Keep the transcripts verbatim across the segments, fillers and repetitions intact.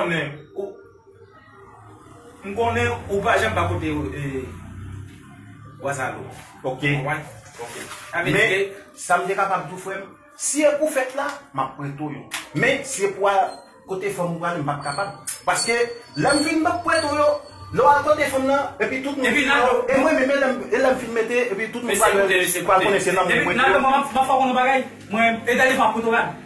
Konnen, ou, m konnen ou pa janm pa kote, e, Wazalo. Ok. Ou konprann? Ok. Sa vle di ke sa m te kapab di w, frè m, si e pou fèt la, m ap prete w yo. Men, si e pou al kote fanm ou prale, m p ap kapab. Paske, lè m fin prete w yo, lè w al kote fanm nan, epi tout moun, epi Naldo, e mwen menm, e lè m, e lè m fin mete, epi tout moun pral, pral konnen se nan mwen prete yo. Naldo, mwen, mwen fè w konn yon bagay. Mwen, e dènye fwa m ap prete w rad.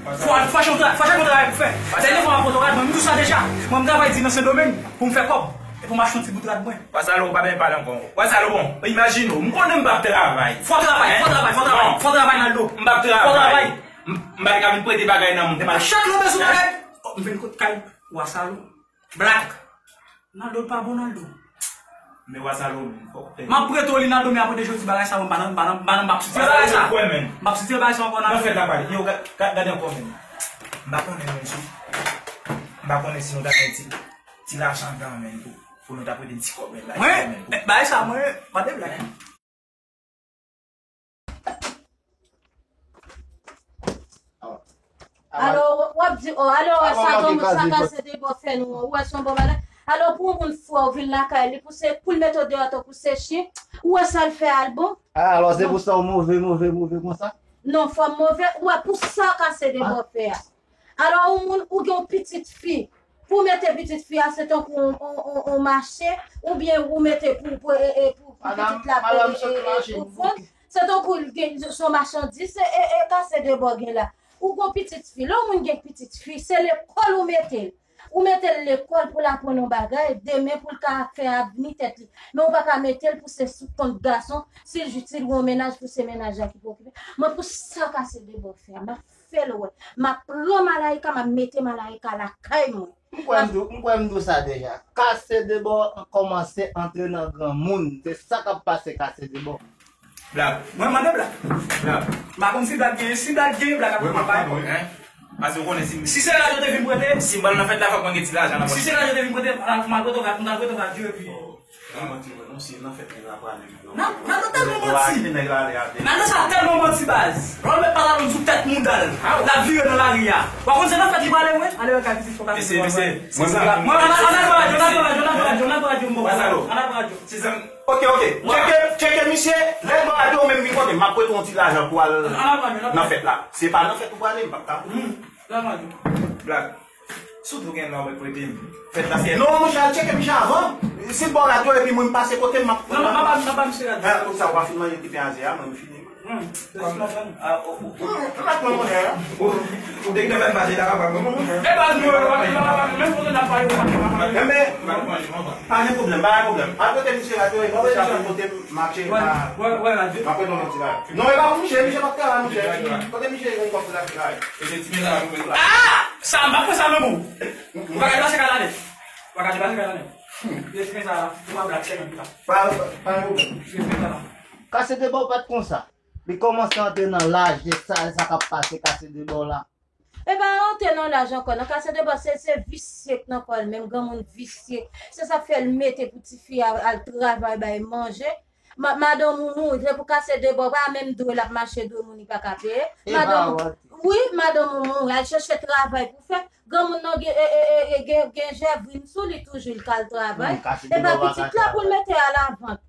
Fò, fò chak kontra, fò chak kontra pou fè. Dènye fwa m ap prete w rad, mwen, m di w sa deja. Mwen, m travay di nan Sendomeng pou m fè kòb. E pou m achte yon ti bout rad mwen. Wazalo, ou pa byen pale ankò. Wazalo, bon, imajine w, m konnen m p ap travay. Fò travay, fò travay, fò travay, fò travay, Naldo. M p ap travay. Fò travay. M, m pa t ka vin prete bagay nan moun. Epa chak lè w bezwen bagay, m vin kot kay Wazalo. Black. Naldo pa bon, Naldo. Men Wazalo, men, fòk te. M ap prete w li, Naldo, men apre de jodi bagay sa yo, m pa nan, m pa nan, m pa nan, m p ap sitire bagay sa. Kwè, men. M p ap sitire bagay sa ankò, Naldo. Nan fèt la pale. Yo, gad, gad, gade ankò, men. M pa konnen, men, sou. M pa konnen si nou ta gen ti, ti lajan andan, men, pou, pou nou ta prete ti kòb, men, la. Mwen, bagay sa, mwen, pa de blak. Alò, w ap di, oh, alò, w wè sa granmoun sa Kase Debò fè nou an, ou wè se yon bon bagay. Alò, pou yon moun fou a, ou vin lakay li, pou se, pou l mete w deyò tankou se chen, ou wè sa l fè a l bon? Ah, alò, se pou sa w move, move, move konsa? Non, fò m move, ou wè pou sa Kase Debò fè a. Alò, yon moun, ou gen yon pitit fi. Pou w mete pitit fi a, se tankou yon, yon, yon, yon mache, oubyen ou mete pou, pou, e, e, pou, pou pitit la, e, e, e, pou vann. Se tankou l gen, se yon machandiz, e, e, e, Kase Debò gen la. Ou gen yon pitit fi. Lè yon moun gen pitit fi, se lekòl ou mete l. Ou mete l lekòl pou l aprann yon bagay, demen pou l ka fè avni tèt li. Men ou pa ka mete l pou se sou kont gason, si l jis, si l gen yon mennaj, pou se mennaj la ki pou okipe. Mwen, pou sa Kase Debò fè a, m ap fè l wè. M ap pran Malayika, m ap mete Malayika lakay mwen. M kwè m di w, m kwè m di w sa deja. Kase Debò kòmanse antre nan granmoun. Se sa k ap pase Kase Debò. Black. Mwen mande Black. Black. M pa konn si Black genyen, si Black genyen, Black ap pran bagay. Paske w konnen si, si se lajan te vin prete, si m pral nan fèt la, fòk mwen gen ti lajan nan pòch. Si se lajan te vin prete, m al prete yon gad, m al prete yon gad, epi. Nan manti, mwen, non, se nan fèt nèg la prale. Nan, nan, nan tèlman manti. Nan, nan sa tèlman manti, baz. Lè w met pale a moun sou tèt mouda l, l ap vire nan lari a. W a konn se nan fèt li prale, wi. Ale wè kay pitit fò ka. Mesye, mesye, mwen, mwen, mwen, ann al pran radyo, ann al pran radyo, ann al pran radyo, ann al pran radyo, ann al pran radyo, ann al pran radyo. Se zam. Ok, ok. Tcheke, tcheke misye. Lè l pran radyo, menm vin kote m, m ap prete yon ti lajan pou al nan fèt la. Se pa nan fèt ou prale, m p ap ka. Black. Si w tou gen nòmèl prete m. Fèt la fè. Non, monchè, al tcheke misye avan. Si l ba w radyo epi mwen m pase kote m, m ap. Non, non, pa ba, pa ba misye radyo. Sa w pa fin manje ti pen aze a, mwen m fini. Ou te gen fè m pase la, pa mwen. E pa nou, pa nou, menm kote n ap pale, pa nou. Enben, pa gen pwoblèm, pa gen pwoblèm. Al kote misye radyo epi misye ap kote m. Mache pa. Wè, wè, radyo. M ap prete w yon ti bagay. Non, e pa pou misye, misye p ap travay, monchè. Kote misye jwenn kòb pou l achte bagay? Mesye, ti men sa la pou mwen. Ah! Sa, m pa pran sa nan men w. Ou pa ka pase kay la nèt. Ou pa ka pase kay la nèt. Mesye, ti men sa la, ou pa Black, se menm sa. Pa, pa, pa gen pwoblèm. Mesye, ti men sa la. Kase Debò pa t konsa. Li kòmanse antre nan laj, e sa, sa k ap pase Kase Debò la. E pa antre nan laj ankò, non, Kase Debò, se, se visye k nan kò l menm, granmoun visye. Se sa k fè l mete pou tifi a al travay bay manje. Ma-, madanm ou mouri, se pou Kase Debò, pa menm dwe l ap mache dwe moun li pa ka peye. Madanm, wi, madanm ou mouri, al chèche travay pou fè. Granmoun nan gen, e, e, e, e, gen, gen jèvrin sou li toujou, li ka al travay. E pa pitit la pou l mete a lavant.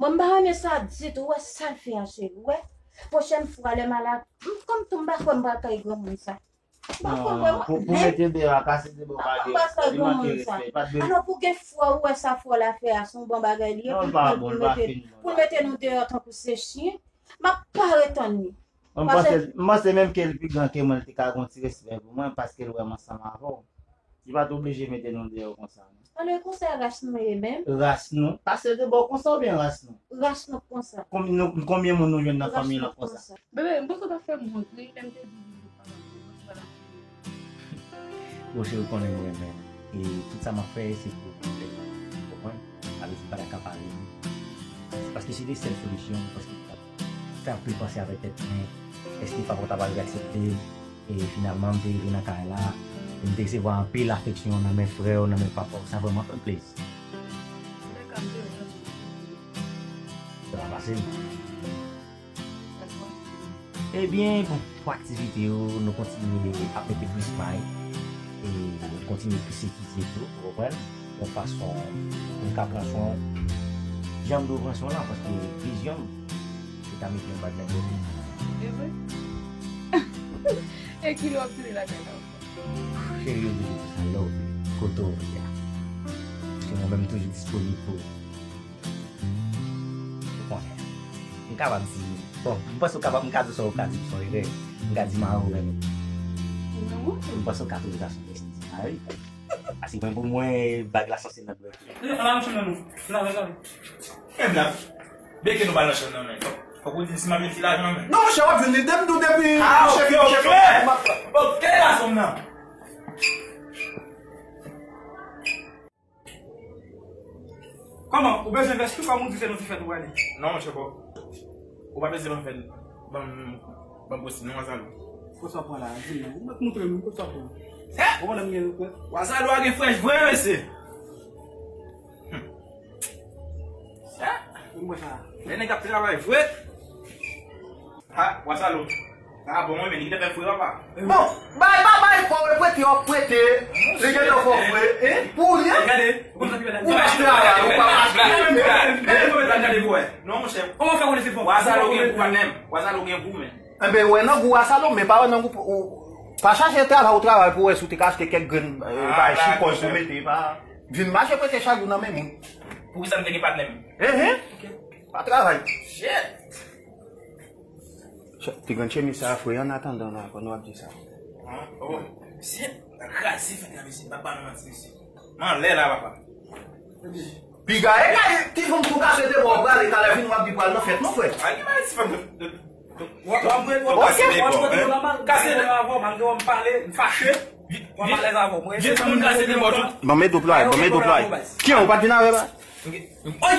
Mwen, m pa renmen sa ditou. Ou wè sa l fè a, cheri? Ou wè? Pwochèn fwa, lè malad, m, kòm tou, m pa kwè m pral kay granmoun sa. M pa kwè, mwen, pou, pou mete deyò a, Kase Debò pa gen respè, li manke respè, li pa t dwe. Alò, pou gen fwa, ou wè sa fwa la fè a, se yon bon bagay li ye, pou l pran, pou l mete, pou l mete nou deyò tankou se chen. M ap pare tann li. Mwen, m panse, m panse menm ke l pi gran ke mwen, l te ka gen yon ti respè pou mwen, paske l wè m ansanm avè w. Li pa t oblije mete nou deyò konsa, non. Alò, e konsa ras nou ye menm? Ras nou? Kase Debò konsa oubyen ras nou? Ras nou konsa. Konbyen, nou, konbyen moun nou jwenn nan fanmi lan konsa? Bebe, m panse w t ap fè m wont, wi, lè m te di w m pa nan fanmi, m pa nan fanmi. Bon, cheri, ou konnen m renmen w. E tout sa m ap fè, se pou ou menm. Ou konprann? Sa vle di m pa ta ka pare m. Se paske se te sèl solisyon m panse ki t ap fè anpil panse avèk tèt mwen. Èske papa w ta pral aksepte? E finalman, m te rive nan kay la, e m te resevwa anpil afeksyon nan men frè w, nan men papa w. Sa vrèman fè m plezi. Sa va pase. Ebyen, bon, pou aktivite yo, nou kontinye ap mete plis may. E kontinye pèsekite tou, ou konprann? Yon fason pou m ka pran swen w. Jan m dwe pran swen w lan, paske vizyon m, se ta mete yon bag nan do w. E vre? E kilè w ap tounen lakay la ankò? Cheri, yo di sa love, kote w ye a? Paske mwen menm, m toujou disponib pou ou. Ou konnen. M kapab di, bon, m panse w kapab, m ka di w sa w ka di, m son erè. M ka di m a ou menm. M panse w ka twouve sa sou destine a, wi. Paske mwen, pou mwen, bag la sanse nan dwèt ou. Li pa nan chanm nan, non. Nan, nan, nan. E blan. Beke nou pa nan chanm nan, men. Fòk, fòk ou di si m ap mete lajan, men. Non, monchè, w ap vin li, depi, depi, ah, ok, ok. Bon, kèlè la sòm nan? Kòman? Ou bezwen vès tou kòm ou di se nan ti fèt ou prale? Non, monchè, bò. Ou pa bezwen ban fèt. Ban, ban posi, non, Wazalo. Kote sa pran la? Di m non. Ou mèt moutre m, kote sa pran? Ou konnen m gen rekwè? Wazalo a gen frèch vre, mesye. Hmm. Sa? Ou mwen sa. Lè nèg ap travay vre. Ha, Wazalo. Ah, bon, mwen, men, li te fè fre, papa. Bon, bay, bay, bay, fò w prete, w ap prete. Li gen tan fò fre, hein? Pou li, hein? Gade, ou konn sa ki fè la. Ou pa travay, ou pa mache. Gade, gade, gade, gade, gade, gade, gade, gade, gade, gade, gade. Non, monchè. Kòman w fè konnen se fò? Wazalo gen gou, men. Wazalo gen gou, men. Enben, wè nan gou Wazalo, men pa wè nan gou, ou, pa chache travay, ou travay pou wè si w te ka achte kèk grenn, eh, bay chikòy pou mete, pa vin mache prete chak jou nan men moun. Poukisa m te gen patnè m? Ehe. Pa travay. Shit. Pi grann chemiz sa a fre, an atandan la, pandan w ap di sa. An, oh. Shit, kraze fèt la, mesye, papa nan manti, mesye. M anlè la, papa. Piga, e kay, ti fanm tou kase de bò, w prale, talè vin w ap di pral nan fèt, non, frè? A, ki bagay ti fanm de, de, de, w ap, w ap, w ap, w ap kase de bò, w ap kase de bò avè w, malgre w ap pale, m fache, w ap alèz avè w. Mwen, vye fanm kase de bò tout. Ban m ede w plwaye, ban m ede w plwaye. Kiyan, ou pa t vin avè m? Oy!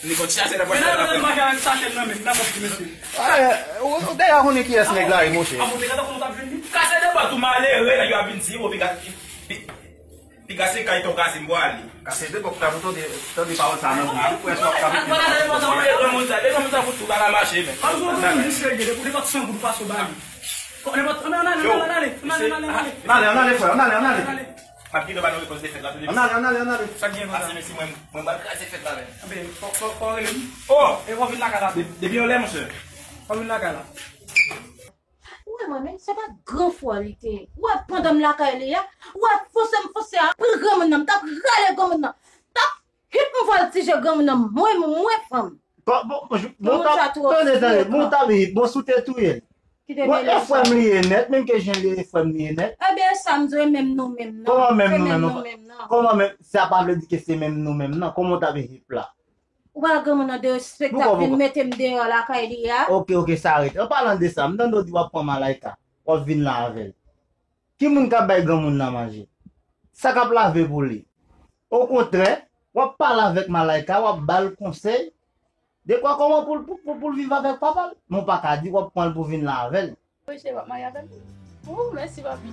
Li konn chache nan pòch la. Manje avèk sachè nan men, nan pòch ti mesye. Dèyè, ou konnen kiyès nèg la ye, monchè. A, monte gade kòman w t ap jwenn li. Kase de bò tou malere, nèg yo ap vin di, o, piga, pi, pi, piga se kay ton kase m pral li. Kase de bò, ta pou tande, tande pawòl sa nan bouch ou, prèske w ap ka mete. Kase de bò tou malere, moun sa, depi moun sa fout tou pa ka mache, men. Kòm si w vin jis rege, depi w depi san goud pase w ba li. Kò, nenpòt, ann ale, ann ale, ann ale, ann ale, ann ale, ann ale. Ann ale, ann ale, frè, ann ale, ann ale. M ap kite w ba nou repons de fèt la tou depi. Ann ale, ann ale, ann ale. Sa k gen konsa? Ase, mesye, mwen, mwen pral kraze fèt la, men. Enben, fò, fò, fò w rele m. Oh! E fò w vin lakay la. De-, depi yon lè, monchè. Fò w vin lakay la. Ou wè mwen menm, se pa gran fwa li te ye. Ou wè pandan m lakay li a, ou wè fòse m fòse a, pran granmoun nan, m t ap rale granmoun nan. T ap hip m vòltije granmoun nan, mwen, mwen fanm. Bon, bon, bon, bon, tande, tande, bon, tande, bon, si w te touye l. Bon, e frè m li ye nèt, menm ke jan li ye, e frè m li ye nèt. Ebyen, sa m di w, e menm nou menm nan. Kòman menm nou menm nan? Kòman menm? Sa pa vle di ke se menm nou menm nan. Kòman w t ap hip la? Ou pa granmoun nan derespektan, vin mete m deyò lakay li a. Ok, ok, sa rete. An palan de sa, m tande w di w ap pran Malaika, w ap vin la avè l. Ki moun k ap bay granmoun nan manje? Sa k ap lave pou li? Okontrè, w ap pale avèk Malaika, w ap ba l konsèy. Dekwa kòman pou l, pou, pou, pou l viv avèk papa l. Men w pa ka di w ap pran l pou vin la avè l. Wi, cheri, w ap marye avè m? Oh, mèsi, papi.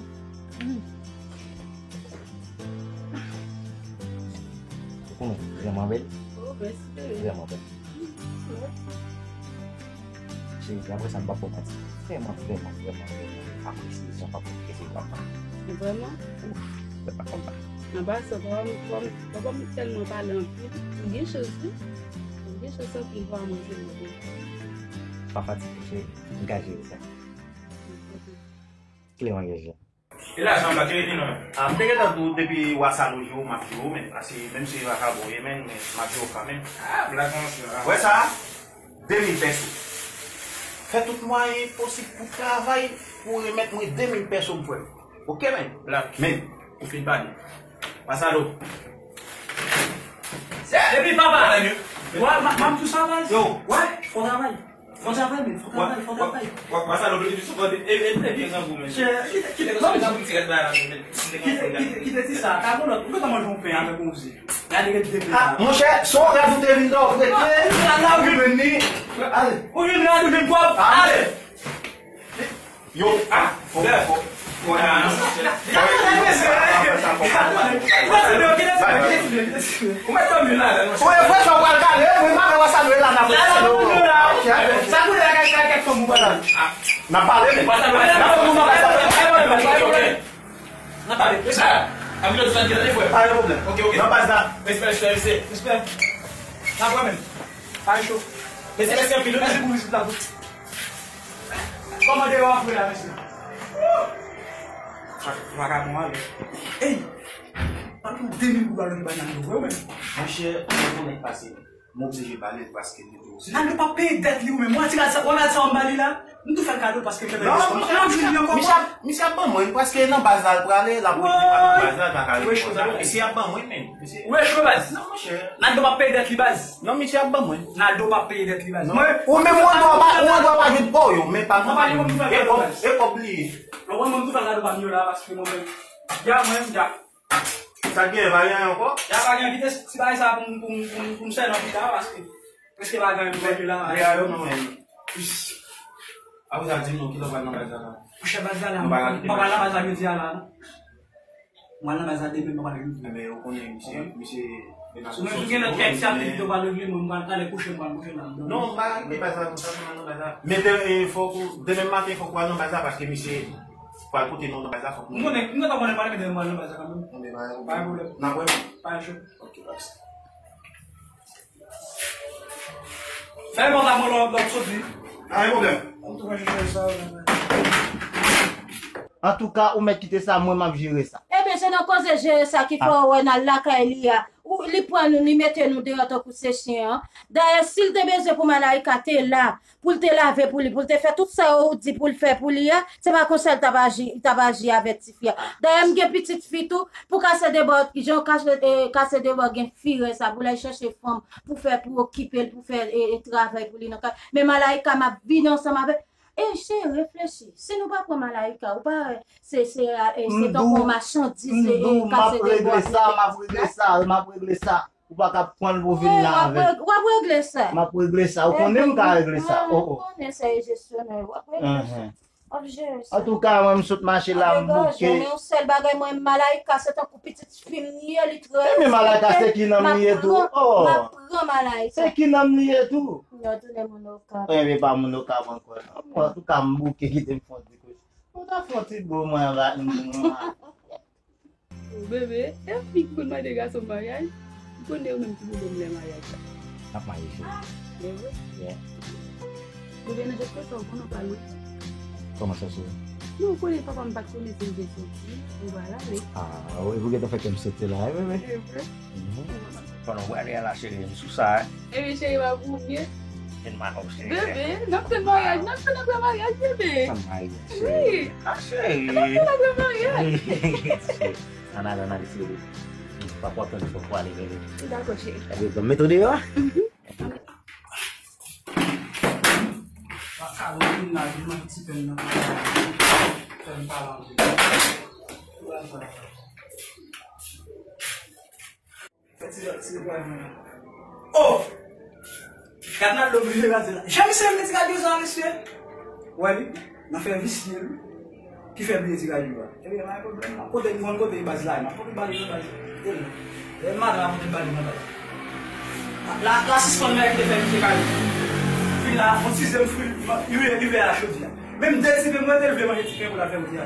Ou konnen, vrèman bèl. Oh, mèsi, cheri. Vrèman bèl. Cheri, apre sa, m p ap ba w manti. Vrèman, vrèman, vrèman, vrèman apresye jan papa m trete papa. Vrèman? Ouf, papa, papa. Nan pa sa, papa m, papa m, papa m tèlman pale anpil. Li gen chans, wi. Li gen chans anpil pou manje manje. Pa fatige, cheri. M ka jere sa. Kilè maryaj la? E lajan pa te rete non. A, m te gentan di w depi Wazalo jwe w, m ap jwe w, men, paske menm si e vakabon w ye, men, men, m ap jwe w kanmenm. A, blak, monchè. Wè sa? De mil pèso. Fè tout mwayen posib pou w travay, pou w remèt mwen de mil pèso m, frè m. Oke, men? Blak. Men. Ou fin pale. Wazalo. Epi papa. Wè, m ap di w sa, baz. Yo. Wè, fò travay. Fò travay, men, fò travay, fò travay. Wè, wè, wè, sa lòt li sou kote. E, e, e, e, kite, kite, kite, kite, kite, kite, kite, kite, kite, kite, kite ti sa, ta bon lòt, ou gentan manje yon pen avèk yon ze. Gade, gade, gade. A, monchè, se yon rad ou te vin la, ou te vin la, ou vin vini. Ale. Ou vin rad, ou vin pwòp. Ale. Yo, a, fò, fò, fò. N ap pale, men. Nan pale. Respè. Amilo di sa ki tande, frè. Pa gen pwoblèm. Ok, ok. Nan baz la. Respè, respè, respè. Respè. N ap wè menm. Pa cho. Mèsi, mèsi anpil, wi. Mèsi pou vizit la tou. Kòman deyò a, frè, la, mesye? Sa, sa ka bon, ale. Ey! Ann tou de mil goud alò ki bay nan yo, vre, ou menm? Monchè, mwen konnen k pase. M oblije ba li l paske li tou. Naldo p ap peye dèt li, ou menm. Ou wè ti gad sa, ou wè gad sa w ba li la? M tou fè l kado paske l fè bèl espò. Non, misye ap, misye ap ban mwen, paske nan baz la l prale, l ap rete nan baz la, l pa ka rete konsa. Misye ap ban mwen, men. Misye. Ou eche, baz. Non, monchè. Naldo p ap peye dèt li, baz. Non, misye ap ban mwen. Naldo p ap peye dèt li, baz. Non. Mwen, ou menm, ou an dwa pa, ou an dwa pa jwenn pa w yo, men pa mwen. E kòb, e kòb li ye. Non, mwen, mwen, m tou fè l kado pa m yo la, paske mwen menm. Ya, mwen, ya. Sa k gen, pa gen ankò? Ya pa gen, kite ti bagay sa pou m, pou m, pou m, pou m sèvi nan pita, paske prèske pa gen anyen pou m règle la. Apre sa, di m non, kilè w pral nan baz la la? Monchè, baz la la, m pa pral nan baz la jodi a la, non. M pral nan baz la demen, m pa pral jodi. Enben, ou konnen, misye, misye, si w menm tou gen lòt kèk ti aktivite w pral regle, mwen, m pral talè kouche, m pral kouche la. Non, m pa regle baz la konsa, m pral nan baz la. Men demen, fòk ou, demen maten, fòk ou al nan baz la, paske misye, pral pote nou nan baz la, fòk nou. M konnen, m gentan konnen pale, men demen m pral nan baz la kanmenm. Enben, pa gen pwoblèm. Pa gen pwoblèm. N ap wè nou. Pa gen cho. Ok, baz. Fèmen pòt la, mwen, lè w ap soti. Pa gen pwoblèm. Antouka, ou mèt kite sa, mwen, m ap jere sa. Ebyen, se nan koze jere sa ki fè w wè n al lakay li a. Ou, li pran nou, li mete nou deyò tankou se chen an. Dayè, si l te bezwen pou Malaïka te la, pou l te lave pou li, pou l te fè tout sa yo di pou l fè pou li a, se pa konsa l t ap aji, l t ap aji avèk tifi a. Dayè, m gen pitit fi tou, pou kase de bò, jan kase, e, kase de bò gen firè sa, pou l al chèche fanm, pou fè, pou okipe l, pou fè, e, e, travay pou li nan kay. Men Malaïka, m ap vini ansanm avè l. E, cheri, reflechi. Si nou pa pran Malaïka, ou pa wè, se, se, e, se tankou yon machandiz, e, e, kase de bò. M ap regle sa, m ap regle sa, m ap regle sa. Ou pa ka pran l pou vin la avè l. W ap regle sa. M ap regle sa. Ou konnen m ka regle sa. Oh, oh. Ou konnen sa e jesyonè. W ap regle sa. W ap jere sa. Antouka, mwen, m sot mache la, m bouke. Men yon sèl bagay, mwen, Malaïka, se tankou pitit fi m li ye, li trè. Ebyen, Malaïka, se ki nonm li ye tou? Oh. M ap pran Malaïka. Se ki nonm li ye tou? Yo tounen moun Okap. Ebyen, pa moun Okap ankò, non. Antouka, m bouke, kite m fè yon ti kouch. Ou ta fè yon ti bo mwen anba, mwen. Bebe, e fi ki konn mande gason maryaj, ou konnen yo menm ki pwoblèm lè maryaj la. N ap marye, cheri. E vre? Yeah. Bebe, nan jèt sa, ou konnen w pa lwen. Kòman sa, cheri? Non, ou konnen papa m pa t konnen si m te soti, ou pa la, wi. Ah, wi, pou gentan fè kè m sote la, wi, bebe. E vre? Mhm. Pandan w prale a la, cheri, m sou sa, wi. Ebyen, cheri, pa pou ou byen. Bebe, n ap tann maryaj, n ap tann apre maryaj, bebe. Tann maryaj, cheri. Wi. Ah, cheri. N ap tann apre maryaj. Ann ale, ann ale, cheri. Papa w ap tann fòk ou ale, bebe. Dakò, cheri. Ebyen, bon, mete w deyò a. Mhm. Makaroni la, vin manje ti pen nan. Fè m pale anpil. Fè ti, ti, oh! Gad nan lòm li rate la. Jan misye mete ti radyo sa, mesye. Wè li, nan fè visye li. Ki fè bliye ti radyo a. Ebyen, pa gen pwoblèm. M ap pote l, m konn kote baz la, m ap pote l ba li nan baz. Ebyen, lè maten, m ap pote l ba li nan baz. La, la sispann mèt kite fè misye kay. Vin la, on sizyèm fwi, ivè, ivè a chodi a. Menm de ti pen, mwen te leve manje ti pen pou l al fè manje a.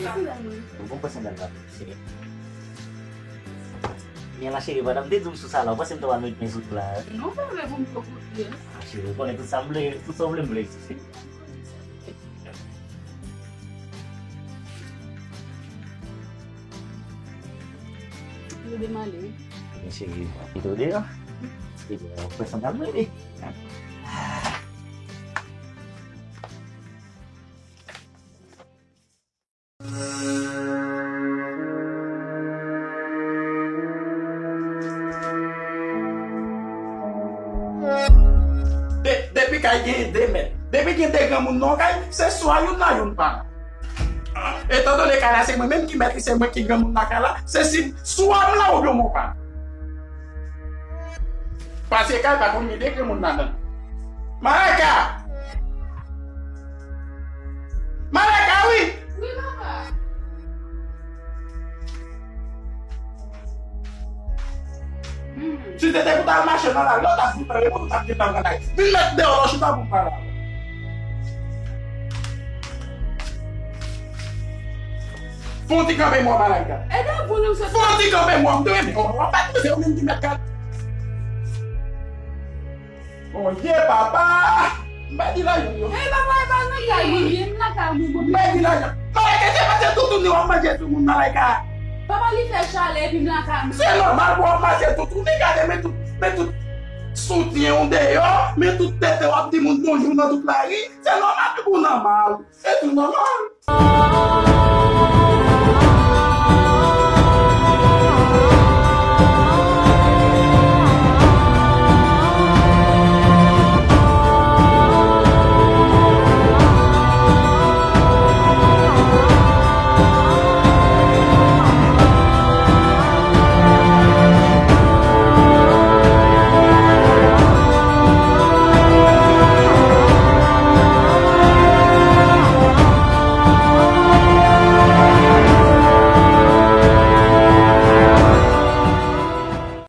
Bon, bon, bon, bon, bon, bon. Men la, cheri, pandan m te di w m sou sa la, ou panse m ta pral met men sou tou la, hein? Non, pa vle pou m pran kote, hein. Ah, cheri, ou konnen tout sa m vle, tout sa w vle m vle. Yo demale, wi. Men cheri, kite w deyò. Cheri, ou fè sanble m rele. De-, depi kay gen de mèt, depi gen de granmoun nan yon kay, se swa youn la youn pa la. Etandone kay la se mwen menm ki mèt li, se mwen ki granmoun nan kay la, se si swa m la oubyen mwen pa la. Paske kay pa konn gen de granmoun ladan l. Malaika! Malaika, wi! Wi, papa. Hmm. Si w te te pou t al mache nan lari, lè w t ap vin nan remote, ou t ap gen nan granday. Vin mèt deyò la, w chita pou m pale avè w. Fè yon ti kanpe mò, Malaika. E de pou nou se Fè yon ti kanpe mò, m te renmen w. W ap bat mwen, se ou menm ki mèt gad. Bondye, papa! M bay di lajan yo. E papa, e pa nan kay mwen, m nan kay mwen, bon. M bay di lajan. Malaika, se pa se toutou ni w ap manje sou moun, Malaika. Papa, li fè chalè, epi m nan kay mwen. Se nòmal pou w ap manje toutou, ni gade, men tout, men tout soutyen w deyò, men tout tete w ap di moun bonjou nan tout lari. Se nòmal pou w nan mal. Se tou nòmal.